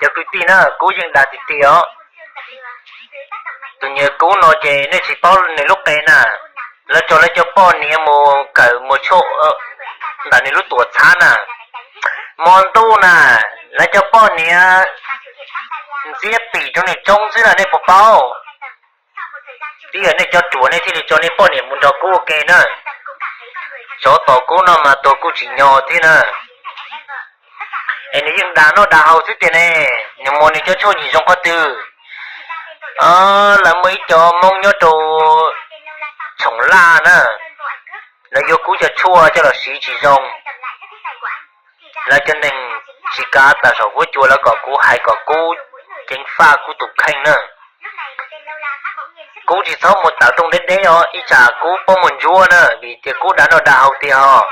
Cov kwv tij na, Kub yeej dag tiag tiag os. Tus niag Kub no ces nej tsis paub nws lub qe na. Lawv tso lawv cov poj niam mus kawm mus tshuaj ntawm nws lub tuam txhab na. Hmo ntuj na, lawv cov poj niam ntxiab pim rau nws tsoob xwb na, nej puas paub? Twb yog nej cov ruam nej thiaj li tso nej poj niam mus nrog Kub ua ke na. Tsov tom Kub no mas tus kuj tsis nyo thiab na. Es nws yeej dag noj dag haus xwb tiag ne. Nws muag nws cov tshuaj ntsim zoo qhov twg? Lawv muaj ib cov Hmoob nyob rau Tshoom Laj na, lawv yuav Kub cov tshuaj coj los siv tsis zoo. Lawv cov neeg tsis kav tawm saum huab cua, lawv kom kuv hais kom Kub ceev faj Kub tus kheej na. Kub tsis txhob mus tawm rooj deb deb os, ib tsam Kub pob muag ntsuab na, vim tias Kub dag noj dag haus tiag os.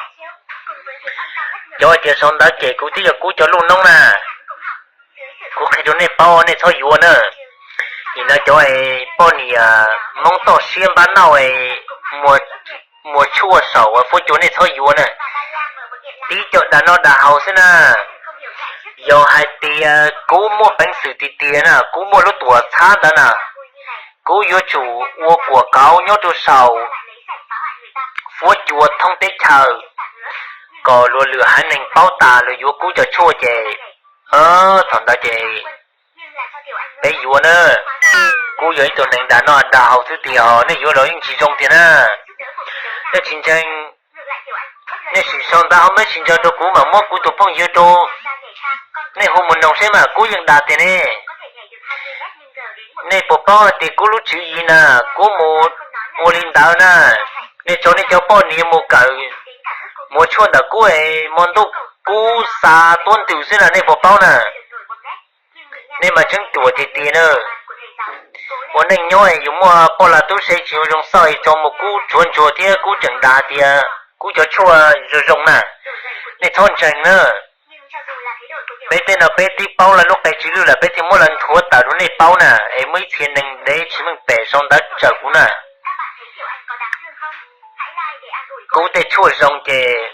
Cov tias sau ntawv cem kuv twb yog Kub cov lub noob na. Kuv qhia rau nej paub, nej txhob yuav na. Nim no cov poj niam Hmoob toj siab npab nauj muag tshuaj saum huab cua nej txhob yuav na. Tib co dag noj dag haus xwb na. Yog hais tias Kub muaj peev xwm tiag tiag na, Kub muaj lub tuam txhab ntawd na, Kub yuav tsum ua kuam kauv nyob rau saum huab cua thoob teb chaws, kom luag lwm haiv neeg paub tas luag yuav Kub cov tshuaj ces thaum ntawd ces peb yuav na. Kub yog ib tug neeg dag noj dag haus xwb tiag os, nej yuav los yeej tsis zoo tiag na. Nej tsis ntseeg, nej sim sau ntawv hauv Messenger rau kuv mam muab kuv tus phooj ywg rau nej hu mus noog seb mas Kub yeej dag tiag ne. Nej puas paub hais tias Kub lub tswv yim na, Kub mus ua li ntawd na, nej tso nej cov poj niam mus kawm mus ua tshuaj ntawm Kub es hmo ntuj Kub xa tuab ntws xwb na, nej puas paub na. Nej mas tseeb ruam tiag tiag na. Ua neej nyob es yus muaj poj lag tub se tsis ua zoo xauj es tso mus Kub tsuav ntsuag thiab Kub tseem dag tias Kub cov tshuaj zoo zoo na. Nej txhob ntseeg na. Peb tej no peb twb paub lawv lub qe tsw lwj lawm peb thiaj muab lawv nthuav tawm rau nej paub na, es muaj ib txhia neeg dev tsis meej pem sau ntawv tsawm kuv na. Kub tej tshuaj zoo ces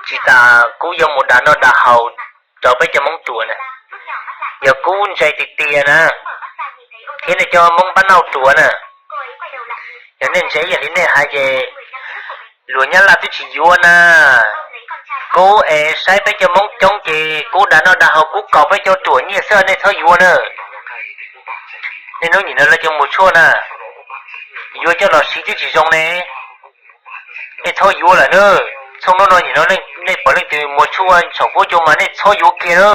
tsis tas Kub yuav mus dag noj dag haus rau peb cov Hmoob ruam na. Yog Kub ntse tiag tiag na, thiab nej cov Hmoob npab nauj ruam na, yog nej ntse ib yam li nej hais ces luag Nyab Laj twb tsis yuav na. Kub es saib peb cov Hmoob coob ces Kub dag noj dag haus Kub kaus peb cov ruam nyiaj xwb, nej txhob yuav na. Nej hnub nim no lawv cov muag tshuaj na, yuav coj los siv twb tsis zoo ne. Nej txhob yuav lawm na. Txhooj hnub no nim no nej pom leej twg muag tshuaj saum huab cua mas nej txhob yuav kiag na.